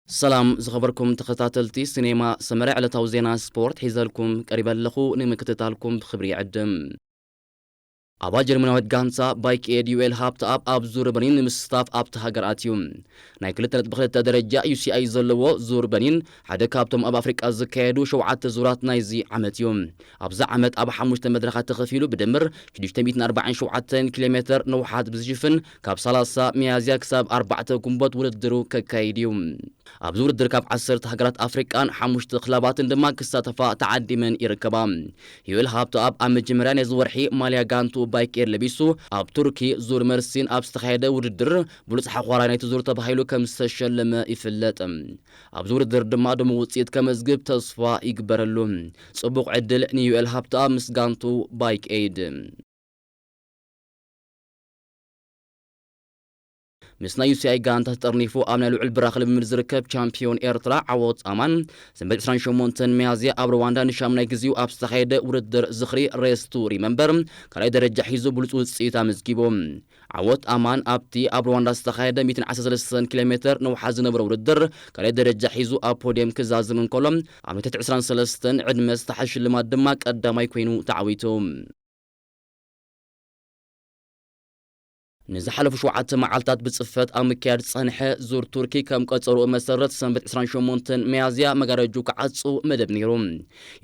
ሰላም ዝኸበርኩም ተኸታተልቲ ሲኔማ ሰመረ፣ ዕለታዊ ዜና ስፖርት ሒዘልኩም ቀሪበ ኣለኹ። ንምክትታልኩም ብኽብሪ ይዕድም። ኣባል ጀርመናዊት ጋንታ ባይክ ኤድ ዩኤል ሃብተኣብ ኣብ ዙር በርሊን ንምስታፍ ኣብቲ ሃገር ኣትዩ። ናይ ክልተ ነጥቢ ክልተ ደረጃ ዩ ሲ ኣይ ዘለዎ ዙር በርሊን ሓደ ካብቶም ኣብ ኣፍሪቃ ዝካየዱ ሸውዓተ ዙራት ናይዚ ዓመት እዩ። ኣብዚ ዓመት ኣብ ሓሙሽተ መድረኻት ተኸፊሉ ብድምር ሽዱሽተ ሚእትን ኣርባዓን ሸውዓተን ኪሎ ሜተር ነውሓት ብዝሽፍን ካብ ሰላሳ ሚያዝያ ክሳብ ኣርባዕተ ግንቦት ውድድሩ ከካይድ እዩ። ኣብዚ ውድድር ካብ ዓሰርተ ሃገራት ኣፍሪቃን ሓሙሽተ ክለባትን ድማ ክሳተፋ ተዓዲመን ይርከባ። ዩኤል ሃብተኣብ ኣብ መጀመርያ ናይዚ ወርሒ ማልያ ጋንቱ ባይክ ኤድ ለቢሱ ኣብ ቱርኪ ዙር መርሲን ኣብ ዝተኻየደ ውድድር ብሉጽ ሓዃራይ ናይቲ ዙር ተባሂሉ ከም ዝተሸለመ ይፍለጥ። ኣብዚ ውድድር ድማ ድሙቕ ውጽኢት ከመዝግብ ተስፋ ይግበረሉ። ጽቡቕ ዕድል ንዩኤል ሃብተኣብ ምስ ጋንቱ ባይክ ኤድ። ምስ ናይ ዩ ሲ ኣይ ጋንታ ተጠርኒፉ ኣብ ናይ ልዑል ብራኽ ልምምድ ዝርከብ ቻምፒዮን ኤርትራ ዓወት ኣማን፣ ሰንበት ዕስራን ሸሞንተን ሚያዝያ ኣብ ሩዋንዳ ንሻሙናይ ግዜኡ ኣብ ዝተኻየደ ውድድር ዝኽሪ ሬስ ቱ ሪመምበር ካልኣይ ደረጃ ሒዙ ብሉጽ ውጽኢት ኣመዝጊቡ። ዓወት ኣማን ኣብቲ ኣብ ሩዋንዳ ዝተኻየደ ሚእትን ዓሰርተ ሰለስተን ኪሎ ሜተር ነውሓት ዝነበረ ውድድር ካልኣይ ደረጃ ሒዙ ኣብ ፖድየም ክዛዝም እንከሎ፣ ኣብ ናይ ትሕቲ ዕስራን ሰለስተን ዕድመ ዝተሓዝ ሽልማት ድማ ቀዳማይ ኮይኑ ተዓዊቱ። ንዝሓለፉ ሸውዓተ መዓልታት ብጽፈት ኣብ ምክያድ ዝጸንሐ ዙር ቱርኪ ከም ቀጸሮኡ መሰረት ሰንበት ዕስራን ሸሞንተን ሚያዝያ መጋረጁ ክዓጹ መደብ ነይሩ።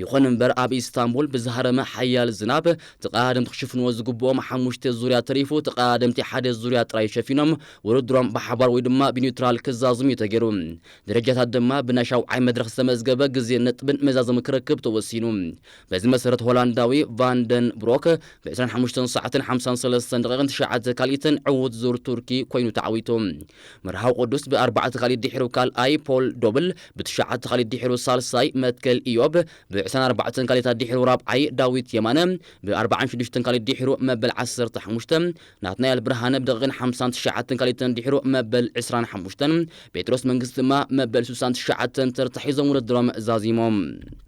ይኹን እምበር ኣብ ኢስታንቡል ብዝሃረመ ሓያል ዝናብ ተቐዳደምቲ ክሽፍንዎ ዝግብኦም ሓሙሽተ ዙርያ ተሪፉ ተቐዳደምቲ ሓደ ዙርያ ጥራይ ሸፊኖም ውድድሮም ብሓባር ወይ ድማ ብኒውትራል ክዛዝሙ እዩ ተገይሩ። ደረጃታት ድማ ብናይ ሻውዓይ መድረኽ ዝተመዝገበ ግዜ ነጥብን መዛዘሚ ክረክብ ተወሲኑ። በዚ መሰረት ሆላንዳዊ ቫንደን ብሮክ ብ ዕስራን ሓሙሽተን ሰዓትን ሓምሳን ሰለስተን ደቂቕን ትሽዓተ ካልኢትን ዕዉት ዙር ቱርኪ ኮይኑ ተዓዊቱ። መርሃዊ ቅዱስ ብኣርባዕተ ካልኢት ድሒሩ ካልኣይ፣ ፖል ዶብል ብትሽዓተ ካልኢት ድሒሩ ሳልሳይ፣ መትከል ኢዮብ ብ ዕስራን ኣርባዕተን ካልኢታት ድሒሩ ራብዓይ፣ ዳዊት የማነ ብ ኣርባዓን ሽዱሽተን ካልኢት ድሒሩ መበል ዓሰርተ ሓሙሽተ፣ ናትናኤል ብርሃነ ብደቂቕን ሓምሳን ትሽዓተን ካልኢትን ድሒሩ መበል ዕስራን ሓሙሽተን፣ ጴጥሮስ መንግስቲ ድማ መበል ስሳን ትሽዓተን ተርታ ሒዞም ውድድሮም ዛዚሞም።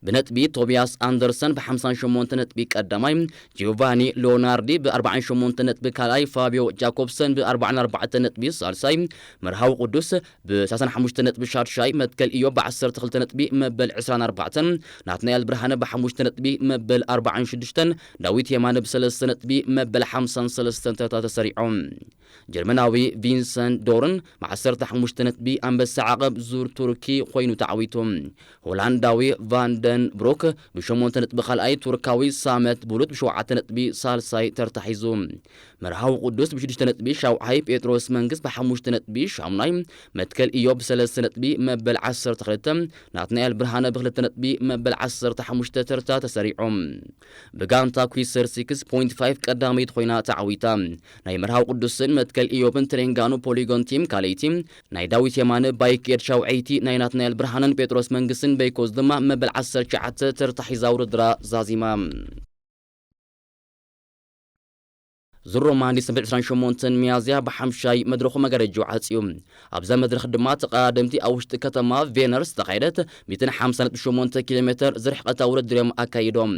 ብነጥቢ ቶቢያስ ኣንደርሰን ብ ሓምሳን ሸሞንተ ነጥቢ ቀዳማይ፣ ጂዮቫኒ ሊዮናርዲ ብ ኣርባዓን ሸሞንተ ነጥቢ ካልኣይ፣ ፋቢዮ ጃኮብሰን ብ ኣርባዓን ኣርባዕተን ነጥቢ ሳልሳይ፣ መርሃዊ ቅዱስ ብ ሰላሳን ሓሙሽተን ነጥቢ ሻድሻይ፣ መትከል ኢዮብ ብ ዓሰርተ ክልተ ነጥቢ መበል ዕስራን ኣርባዕተን፣ ናትናኤል ብርሃነ ብ ሓሙሽተ ነጥቢ መበል ኣርባዓን ሽዱሽተን፣ ዳዊት የማነ ብ ሰለስተ ነጥቢ መበል ሓምሳን ሰለስተን ተርታ ተሰሪዖም። ጀርመናዊ ቪንሰንት ዶርን ብ ዓሰርተ ሓሙሽተ ነጥቢ ኣንበሳ ዓቐብ ዙር ቱርኪ ኮይኑ ተዓዊቱ። ሆላንዳዊ ቫንደን ብሩክ ብሸሞንተ ነጥቢ ካልኣይ፣ ቱርካዊ ሳመት ቡሉት ብሸውዓተ ነጥቢ ሳልሳይ ተርታ ሒዙ። መርሃዊ ቅዱስ ብሽዱሽተ ነጥቢ ሻውዓይ፣ ጴጥሮስ መንግስት ብሓሙሽተ ነጥቢ ሻሙናይ፣ መትከል ኢዮብ ብሰለስተ ነጥቢ መበል ዓሰርተ ክልተ፣ ናትናኤል ብርሃነ ብክልተ ነጥቢ መበል ዓሰርተ ሓሙሽተ ተርታ ተሰሪዖም። ብጋንታ ኩዊሰር ሲክስ ፖይንት ፋይቭ ቀዳመይቲ ኮይና ተዓዊታ። ናይ መርሃዊ ቅዱስን መትከል ኢዮብን ትሬንጋኑ ፖሊጎን ቲም ካልኣይቲ፣ ናይ ዳዊት የማነ ባይክ ኤድ ሻውዐይቲ፣ ናይ ናትናኤል ብርሃነን ጴጥሮስ መንግስትን በይኮዝ ድማ መበል ዓሰርተ ትሽዓተ ተርታ ሒዛ ውድድራ ዛዚማ። ዙር ሮማንዲ ሰንበት ዕስራን ሸሞንተን ሚያዝያ ብሓምሻይ መድረኹ መጋረጃ ዓጽዩ። ኣብዛ መድረኽ ድማ ተቐዳደምቲ ኣብ ውሽጢ ከተማ ቬነር ዝተኻየደት ሚእትን ሓምሳን ነጥቢ ሸሞንተ ኪሎ ሜተር ዝርሕቐታ ውድድር እዮም ኣካይዶም።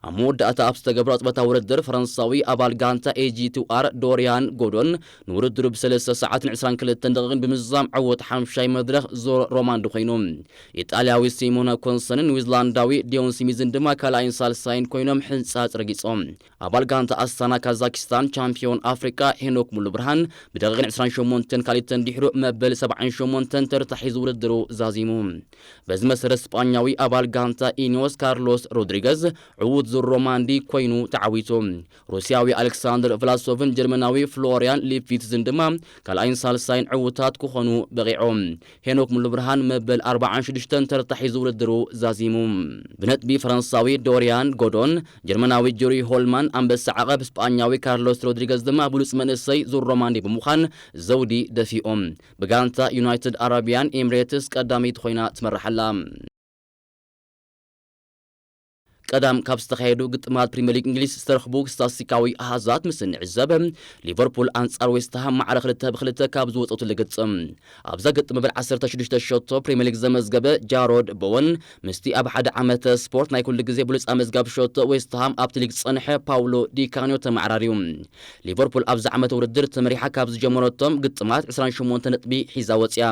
ኣብ መወዳእታ ኣብ ዝተገብረ ኣጽበታ ውድድር ፈረንሳዊ ኣባል ጋንታ ኤ ጂ ቱ ኣር ዶሪያን ጎዶን ንውድድሩ ብሰለስተ ሰዓትን ዕስራን ክልተን ደቂቕን ብምዝዛም ዕዉት ሓምሻይ መድረኽ ዙር ሮማንዲ ኮይኑ። ኢጣልያዊ ሲሞነ ኮንሰንን ኒውዚላንዳዊ ዲዮን ስሚዝን ድማ ካልኣይን ሳልሳይን ኮይኖም ሕንጻጽ ረጊጾም። ኣባል ጋንታ ኣስታና ካዛኪስታን ቻምፒዮን ኣፍሪቃ ሄኖክ ሙሉብርሃን ብደቂቕን ዕስራን ሸሞንተን ካልኢተን ድሕሩ መበል ሰብዓን ሸሞንተን ተርታ ሒዙ ውድድሩ ዛዚሙ። በዚ መሰረት ስጳኛዊ ኣባል ጋንታ ኢኒዮስ ካርሎስ ሮድሪገዝ ዕዉት ዙር ሮማንዲ ኮይኑ ተዓዊቱ። ሩስያዊ ኣሌክሳንደር ቭላሶቭን ጀርመናዊ ፍሎሪያን ሊፊትዝን ድማ ካልኣይን ሳልሳይን ዕዉታት ክኾኑ በቒዖም። ሄኖክ ሙሉብርሃን መበል ኣርባዓን ሽዱሽተን ተርታ ሒዙ ውድድሩ ዛዚሙ። ብነጥቢ ፈረንሳዊ ዶሪያን ጎዶን፣ ጀርመናዊ ጁሪ ሆልማን ኣንበሳ ዓቐብ፣ ስጳኛዊ ካርሎስ ሮድሪገዝ ድማ ብሉጽ መንእሰይ ዙር ሮማንዲ ብምዃን ዘውዲ ደፊኦም። ብጋንታ ዩናይትድ ኣረቢያን ኤምሬትስ ቀዳመይቲ ኮይና ትመርሕ ኣላ። ቀዳም ካብ ዝተኻየዱ ግጥማት ፕሪምየር ሊግ እንግሊዝ ዝተረኽቡ ስታትስቲካዊ ኣሃዛት ምስ እንዕዘብ፣ ሊቨርፑል ኣንጻር ዌስትሃም ማዕረ ክልተ ብክልተ ካብ ዝወጸትሉ ግጥም፣ ኣብዛ ግጥም መበል ዓሰርተ ሽዱሽተ ሸቶ ፕሪምየር ሊግ ዘመዝገበ ጃሮድ ቦወን ምስቲ ኣብ ሓደ ዓመት ስፖርት ናይ ኩሉ ግዜ ብሉጽ ኣመዝጋቢ ሸቶ ዌስትሃም ኣብቲ ሊግ ዝጸንሐ ፓውሎ ዲካንዮ ተመዓራርዩ። ሊቨርፑል ኣብዚ ዓመት ውድድር ተመሪሓ ካብ ዝጀመረቶም ግጥማት ዕስራን ሸሞንተ ነጥቢ ሒዛ ወጽያ።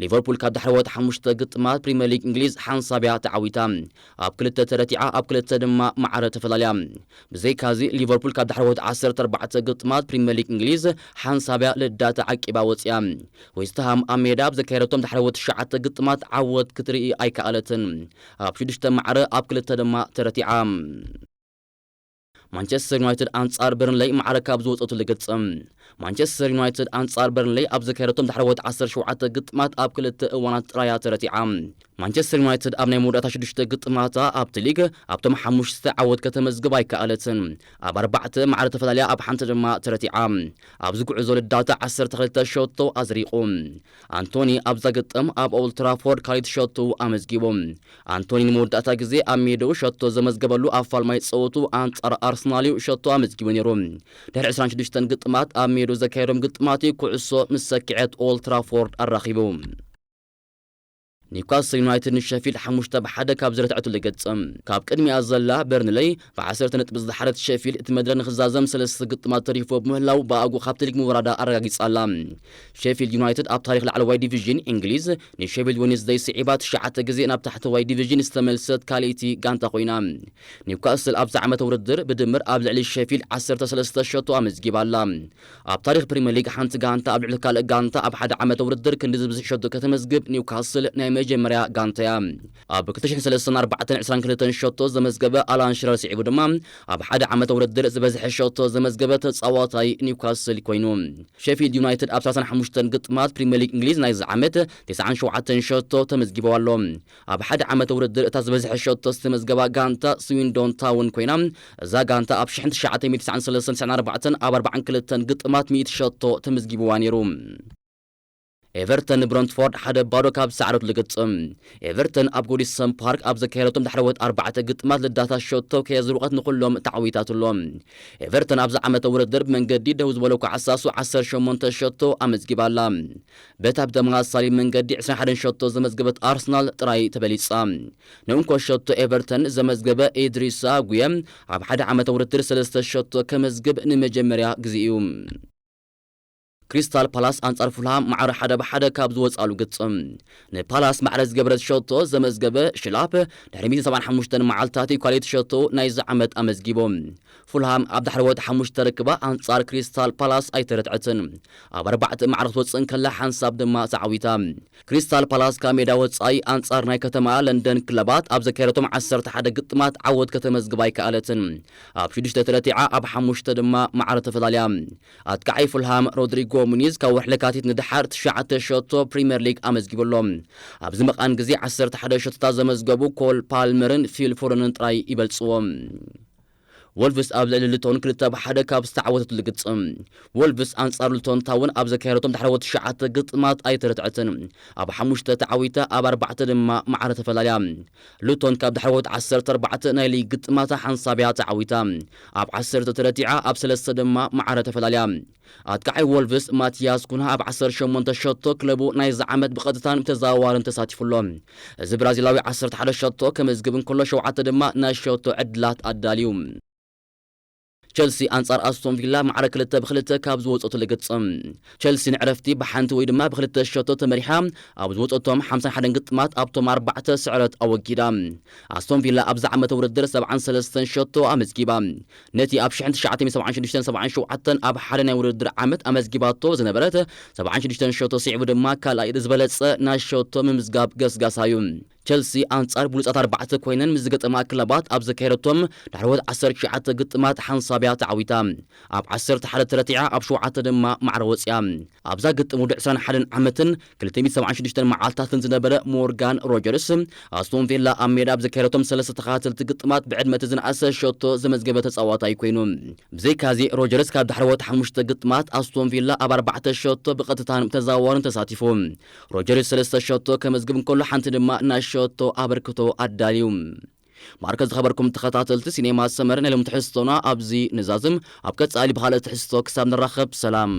ሊቨርፑል ካብ ዳሕረዎት ሓሙሽተ ግጥማት ፕሪምየር ሊግ እንግሊዝ ሓንሳብ እያ ተዓዊታ። ኣብ ክልተ ተረቲዓ፣ ኣብ ክልተ ድማ ማዕረ ተፈላልያ። ብዘይካዚ ሊቨርፑል ካብ ዳሕረዎት ዓሰርተ ኣርባዕተ ግጥማት ፕሪምየር ሊግ እንግሊዝ ሓንሳብ እያ ልዳታ ዓቂባ ወጽያ። ዌስትሃም ኣብ ሜዳ ኣብ ዘካየደቶም ዳሕረዎት ትሽዓተ ግጥማት ዓወት ክትርኢ ኣይከኣለትን። ኣብ ሽዱሽተ ማዕረ ኣብ ክልተ ድማ ተረቲዓ። ማንቸስተር ዩናይትድ ኣንጻር በርንለይ ማዕረ ካብ ዝወጸትሉ ግጥም። ማንቸስተር ዩናይትድ ኣንጻር በርንለይ ኣብ ዘካየደቶም ዳሕረዎት ዓሰርተ ሸውዓተ ግጥማት ኣብ ክልተ እዋናት ጥራያ ተረቲዓ። ማንቸስተር ዩናይትድ ኣብ ናይ መወዳእታ ሽዱሽተ ግጥማታ ኣብቲ ሊግ ኣብቶም ሓሙሽተ ዓወት ከተመዝግብ ኣይከኣለትን። ኣብ ኣርባዕተ ማዕረ ተፈላልያ ኣብ ሓንቲ ድማ ተረቲዓ። ኣብዚ ጉዕዞ ልዳታ ዓሰርተ ክልተ ሸቶ ኣዝሪቑ። ኣንቶኒ ኣብዛ ግጥም ኣብ ኦልድ ትራፎርድ ካልኣይቲ ሸቶ ኣመዝጊቡ። ኣንቶኒ ንመወዳእታ ግዜ ኣብ ሜዳኡ ሸቶ ዘመዝገበሉ ኣብ ፋልማይ ጸወቱ ኣንጻር ኣርሰናል እዩ ሸቶ ኣመዝጊቡ ነይሩ። ድሕሪ ዕስራን ሽዱሽተን ግጥማት ኣብ ሜዳኡ ዘካየዶም ግጥማት እዩ ኩዕሶ ምስ ሰኪዐት ኦልድ ትራፎርድ ኣራኺቡ። ኒውካስል ዩናይትድ ንሸፊልድ ሓሙሽተ ብሓደ ካብ ዝረትዐትሉ ግጥም፣ ካብ ቅድሚኣ ዘላ በርንለይ ብዓሰርተ ነጥቢ ዝደሓረት ሸፊልድ እቲ መድረ ንኽዛዘም ሰለስተ ግጥማት ተሪፎ ብምህላው ብኣግኡ ካብቲ ሊግ ምውራዳ ኣረጋጊጻ ኣላ። ሼፊልድ ዩናይትድ ኣብ ታሪኽ ላዕለዋይ ዲቪዥን እንግሊዝ ንሼፊልድ ዌንስደይ ስዒባ ትሽዓተ ግዜ ናብ ታሕተዋይ ዲቪዥን ዝተመልሰት ካልኣይቲ ጋንታ ኮይና። ኒውካስል ኣብዚ ዓመተ ውድድር ብድምር ኣብ ልዕሊ ሼፊልድ ዓሰርተ ሰለስተ ሸቶ ኣመዝጊባ ኣላ። ኣብ ታሪኽ ፕሪምየር ሊግ ሓንቲ ጋንታ ኣብ ልዕሊ ካልእ ጋንታ ኣብ ሓደ ዓመተ ውድድር ክንዲ ዝበዝሕ ሸቶ ከተመዝግብ ኒውካስል ናይ መጀመርያ ጋንታ እያ። ኣብ ክልተ ሽሕን ሰለስተን ኣርባዕተን ዕስራን ክልተን ሸቶ ዘመዝገበ ኣላን ሽረር ስዒቡ ድማ ኣብ ሓደ ዓመተ ውድድር ዝበዝሐ ሸቶ ዘመዝገበ ተጻዋታይ ኒውካስል ኮይኑ። ሼፊልድ ዩናይትድ ኣብ ሰላሳን ሓሙሽተን ግጥማት ፕሪምየር ሊግ እንግሊዝ ናይዚ ዓመት ተስዓን ሸውዓተን ሸቶ ተመዝጊቡ ኣሎ። ኣብ ሓደ ዓመተ ውድድር እታ ዝበዝሐ ሸቶ ዝተመዝገባ ጋንታ ስዊንዶን ታውን ኮይና፣ እዛ ጋንታ ኣብ ሽሕን ትሽዓተ ሚእትን ተስዓን ሰለስተን፣ ተስዓን ኣርባዕተን ኣብ ኣርባዓን ክልተን ግጥማት ሚእቲ ሸቶ ተመዝጊብዋ ነይሩ። ኤቨርተን ንብረንትፎርድ ሓደ ባዶ ካብ ዝሰዓረትሉ ግጥም። ኤቨርተን ኣብ ጎዲሰን ፓርክ ኣብ ዘካየደቶም ዳሕረዎት ኣርባዕተ ግጥማት ልዳታ ሸቶ ከየዝርቐት ንኹሎም ተዓዊታትሎም። ኤቨርተን ኣብዚ ዓመተ ውድድር ብመንገዲ ደው ዝበሎ ኳዕሳሱ ዓሰርተ ሸሞንተ ሸቶ ኣመዝጊባ ኣላ። በቲ ኣብ ተመሳሳሊ መንገዲ ዕስራን ሓደን ሸቶ ዘመዝገበት ኣርሰናል ጥራይ ተበሊጻ። ንእንኮ ሸቶ ኤቨርተን ዘመዝገበ ኢድሪሳ ጉየ ኣብ ሓደ ዓመተ ውድድር ሰለስተ ሸቶ ከመዝግብ ንመጀመርያ ግዜ እዩ። ክሪስታል ፓላስ ኣንጻር ፉልሃም ማዕረ ሓደ ብሓደ ካብ ዝወጻሉ ግጥም። ንፓላስ ማዕረ ዝገበረት ሸቶ ዘመዝገበ ሽላፕ ድሕሪ ሚእትን ሰብዓን ሓሙሽተን መዓልታት እዩ ካልኣይቲ ሸቶ ናይዚ ዓመት ኣመዝጊቡ። ፉልሃም ኣብ ዳሕረዎት ሓሙሽተ ርክባ ኣንጻር ክሪስታል ፓላስ ኣይተረትዐትን። ኣብ ኣርባዕተ ማዕረ ክትወጽእ እንከላ ሓንሳብ ድማ ተዓዊታ። ክሪስታል ፓላስ ካብ ሜዳ ወጻኢ ኣንጻር ናይ ከተማ ለንደን ክለባት ኣብ ዘካየደቶም ዓሰርተ ሓደ ግጥማት ዓወት ከተመዝግብ ኣይከኣለትን። ኣብ ሽዱሽተ ተረቲዓ ኣብ ሓሙሽተ ድማ ማዕረ ተፈላልያ። ኣጥቃዓይ ፉልሃም ሮድሪጎ ሙኒዝ ካብ ወርሒ ለካቲት ንደሓር ትሽዓተ ሸቶ ፕሪምየር ሊግ ኣመዝጊቡ ኣሎ። ኣብዚ መቓን ግዜ ዓሰርተ ሓደ ሸቶታት ዘመዝገቡ ኮል ፓልመርን ፊል ፎደንን ጥራይ ይበልጽዎም። ወልቭስ ኣብ ልዕሊ ልቶን ክልተ ብሓደ ካብ ዝተዓወተትሉ ግጥም። ወልቭስ ኣንጻር ልቶን ታውን ኣብ ዘካየደቶም ዳሕረዎት ትሽዓተ ግጥማት ኣይተረትዐትን። ኣብ ሓሙሽተ ተዓዊታ ኣብ ኣርባዕተ ድማ ማዕረ ተፈላልያ። ሉቶን ካብ ዳሕረዎት ዓሰርተ ኣርባዕተ ናይ ሊግ ግጥማታ ሓንሳብ እያ ተዓዊታ። ኣብ ዓሰርተ ተረቲዓ ኣብ ሰለስተ ድማ ማዕረ ተፈላልያ። ኣጥቃዓይ ወልቭስ ማቲያስ ኩንሃ ኣብ ዓሰርተ ሸሞንተ ሸቶ ክለቡ ናይዚ ዓመት ብቐጥታን ብተዘዋዋርን ተሳቲፉ ኣሎ። እዚ ብራዚላዊ ዓሰርተ ሓደ ሸቶ ከመዝግብ እንከሎ ሸውዓተ ድማ ናይ ሸቶ ዕድላት ኣዳልዩ። ቸልሲ ኣንጻር ኣስቶን ቪላ ማዕረ ክልተ ብክልተ ካብ ዝወጸቱ ልግጽም። ቸልሲ ንዕረፍቲ ብሓንቲ ወይ ድማ ብክልተ ሸቶ ተመሪሓ ኣብ ዝወጸቶም ሓምሳን ሓደን ግጥማት ኣብቶም ኣርባዕተ ስዕረት ኣወጊዳ። ኣስቶን ቪላ ኣብዚ ዓመተ ውድድር ሰብዓን ሰለስተን ሸቶ ኣመዝጊባ። ነቲ ኣብ ሽሕን ትሽዓተ ሚእትን ሰብዓን ሽዱሽተን ሰብዓን ሸውዓተን ኣብ ሓደ ናይ ውድድር ዓመት ኣመዝጊባቶ ዝነበረት ሰብዓን ሽዱሽተን ሸቶ ስዒቡ ድማ ካልኣይ ዝበለጸ ናይ ሸቶ ምምዝጋብ ገስጋሳ እዩ። ቸልሲ ኣንጻር ብሉጻት ኣርባዕተ ኮይነን ምስ ዝገጠማ ክለባት ኣብ ዘካየደቶም ዳሕረዎት ዓሰርተ ትሽዓተ ግጥማት ሓንሳብ እያ ተዓዊታ። ኣብ ዓሰርተ ሓደ ተረቲዓ ኣብ ሸውዓተ ድማ ማዕረ ወጽያ። ኣብዛ ግጥም ወዲ ዕስራን ሓደን ዓመትን ክልተ ሚእትን ሰብዓን ሽዱሽተን መዓልታትን ዝነበረ ሞርጋን ሮጀርስ ኣስቶን ቪላ ኣብ ሜዳ ኣብ ዘካየደቶም ሰለስተ ተኸታተልቲ ግጥማት ብዕድመ እቲ ዝነኣሰ ሸቶ ዘመዝገበ ተጻዋታይ ኮይኑ። ብዘይካዚ ሮጀርስ ካብ ዳሕረዎት ሓሙሽተ ግጥማት ኣስቶን ቪላ ኣብ ኣርባዕተ ሸቶ ብቐጥታን ብተዘዋዋርን ተሳቲፉ። ሮጀርስ ሰለስተ ሸቶ ከመዝግብ እንከሎ ሓንቲ ድማ ናይ ሸቶ ኣበርክቶ ኣዳልዩ። ማርከ ዝኸበርኩም ተኸታተልቲ ሲኔማ ሰመር፣ ናይ ሎም ትሕዝቶና ኣብዚ ንዛዝም። ኣብ ቀጻሊ ብኻልእ ትሕዝቶ ክሳብ ንራኸብ፣ ሰላም።